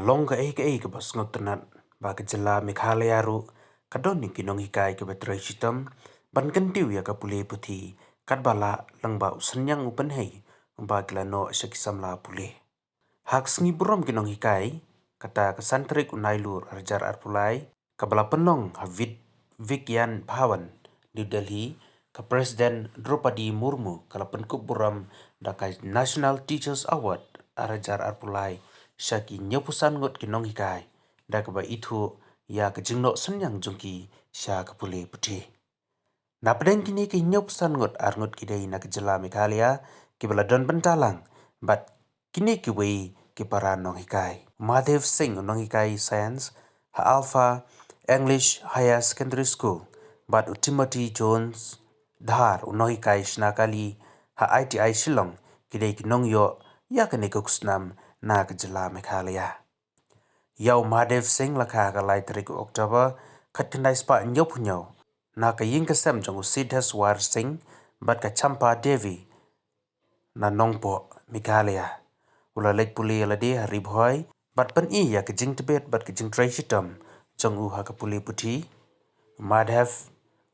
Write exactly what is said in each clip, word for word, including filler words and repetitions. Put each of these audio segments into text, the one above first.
Long kaei kaei kaba sngewtynnat ba ka jylla Meghalaya ruh ka don ïa ki nonghikai kiba trei shitom ban kyntiew ïa ka pule puthi katba lah lyngba u synñiang u pynhei uba ki la noh sha ki samla pule. Ha ka sngi burom ki nonghikai, kata ka san tarik u Nailur arhajar arphew lai, kaba la pynlong ha Vit Vigyan Bhawan, New Delhi, ka President Droupadi Murmu ka la pynkup burom da ka National Teachers Award arhajar arphew lai sha ki hynñiewphew san ngut ki nonghikai da kaba ithuh ïa ka jingnoh synñiang jong ki sha ka pule puthi. Na pdeng kine ki hynñiewphew san ngut, ar ngut ki dei na ka jylla Meghalaya kiba la don bynta lang bad kine kiwei ki para nonghikai. Madhev Singh, u nonghikai science ha Alpha English Higher Secondary School, bad u Timothy Jones Dhar, u nonghikai shna kali ha I T I Shillong, ki dei ki nongïoh ïa kane ka khusnam na ka jylla Meghalaya. Ïa u Madhev Singh la kha ha ka lai tarik u October khatkhyndai spah hynñiewphew hynñiew na ka ïing ka sem jong u Siddheswar Singh bad ka Champa Devi na Nongpoh, Meghalaya. U la leit pule ïa lade ha Ri Bhoi bad pyni ïa ka jingtbit bad ka jingtrei shitom jong u ha ka pule puthi. U Madhev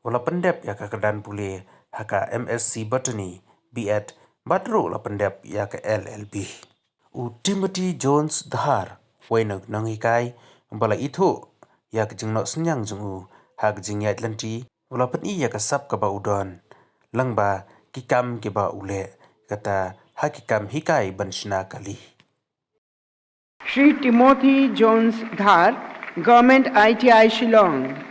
u la pyndep ïa ka kyrdan pule ha ka M Sc Botany, B Ed, bad ruh u la pyndep ïa ka L L B. U Timothy Jones Dhar, uwei na u nonghikai uba la ithuh ïa ka jingnoh synñiang jong u ha ka jingïaid lynti, u la pyni ïa ka sap kaba u don lyngba ki kam kiba u leh, kata ha ki kam hikai ban shna kali. Shri Timothy Jones Dhar, Government I T I Shillong.